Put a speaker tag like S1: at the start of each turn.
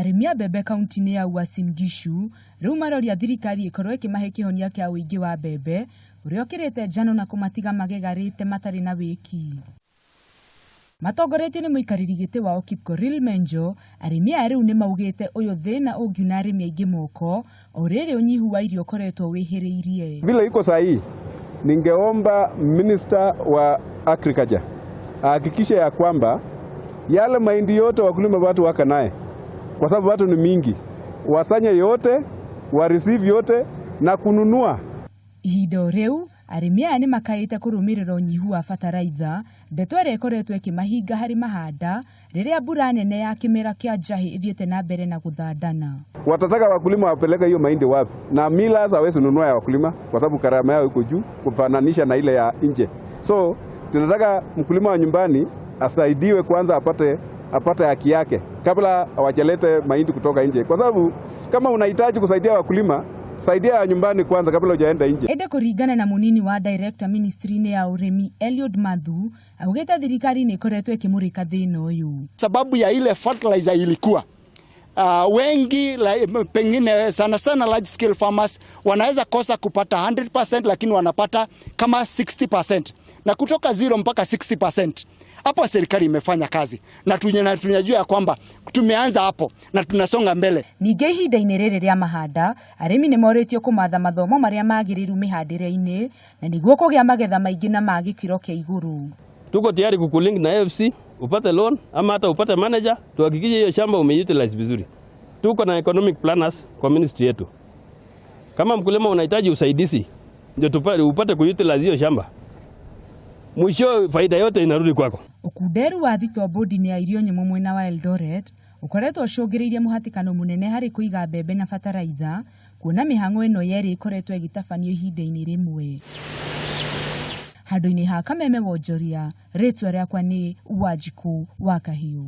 S1: Arĩmi a mbembe kaunti-inĩ ya Uasin Gishu rĩu maroria thirikari ĩkorwo ĩkĩmahe kĩhonia kĩa ũingĩ wa mbembe ũrĩa ũkĩrĩte njano na kũmatiga magegarĩte matarĩ na wĩki. Matongoretio nĩ mũikarĩri gĩtĩ wao Kipkorir Menjo, arĩmi aya rĩu nĩ maugĩte ũyũ thĩna ũngiuna arĩmi aingĩ moko o rĩrĩ ũnyihu wa irio ũkoretwo wĩhĩrĩirie.
S2: Vile iko sahii, ningeomba minister wa agriculture ahakikishe ya kwamba yale mahindi yote wakulima watu waka naye, kwa sababu watu ni mingi, wasanye yote wa receive yote na kununua.
S1: Ihinda o rĩu arĩmi aya nĩ makaĩte kũrũmĩrĩra ũnyihu wa bataraitha, ndeto ĩrĩa ĩkoretwo ĩkĩmahinga harĩ mahanda rĩrĩa mbura nene ya kĩmera kĩa njahĩ ĩthiĩte na mbere na gũthandana.
S2: Watataka wakulima wapeleke hiyo mahindi wapi? Na millers hawezi nunua ya wakulima kwa sababu gharama yao iko juu kufananisha na ile ya nje. So tunataka mkulima wa nyumbani asaidiwe kwanza, apate haki yake kabla hawajalete mahindi kutoka nje, kwa sababu kama unahitaji kusaidia wakulima, saidia ya nyumbani kwanza kabla hujaenda nje.
S1: Ĩndĩ kũringana na mũnini wa director ministry-inĩ ya ũrĩmi Eliud Mathu, augĩte thirikari nĩ ĩkoretwo ĩkĩmũrĩka thĩna ũyũ.
S3: Sababu ya ile fertilizer ilikuwa wengi pengine sana sana large scale farmers wanaweza kosa kupata 100%, lakini wanapata kama 60%, na kutoka 0 mpaka 60%, hapo serikali imefanya kazi na tunajua ya kwamba tumeanza hapo na tunasonga mbele.
S1: Ningĩ ihinda-inĩ rĩrĩ rĩa mahanda, arĩmi nĩ morĩtio kũmatha mathomo marĩa magĩrĩru mĩhandĩre-inĩ na nĩguo kũgĩa magetha maingĩ na ma gĩkĩro kĩa igũrũ.
S4: Tuko tayari kukulink na AFC upate loan ama hata upate manager, tuhakikishe hiyo shamba umeutilize vizuri. Tuko na economic planners kwa ministry yetu. Kama mkulima unahitaji usaidizi ndio upate kuutilize hiyo shamba, mwisho faida yote inarudi kwako.
S1: Ũkunderu wa thitoo bodi-inĩ ya irio nyũmũ mwena wa Eldoret ũkoretwo ũcũngĩrĩirie mũhatĩkano mũnene harĩ kũiga mbembe na bataraitha, kuona mĩhang'o ĩno yerĩ ĩkoretwo ĩgĩtabanio ihinda-inĩ rĩmwe. Handũ-inĩ ha Kameme Wonjoria, rĩtwa rĩakwa nĩ Wanjikũ wa Kahiũ.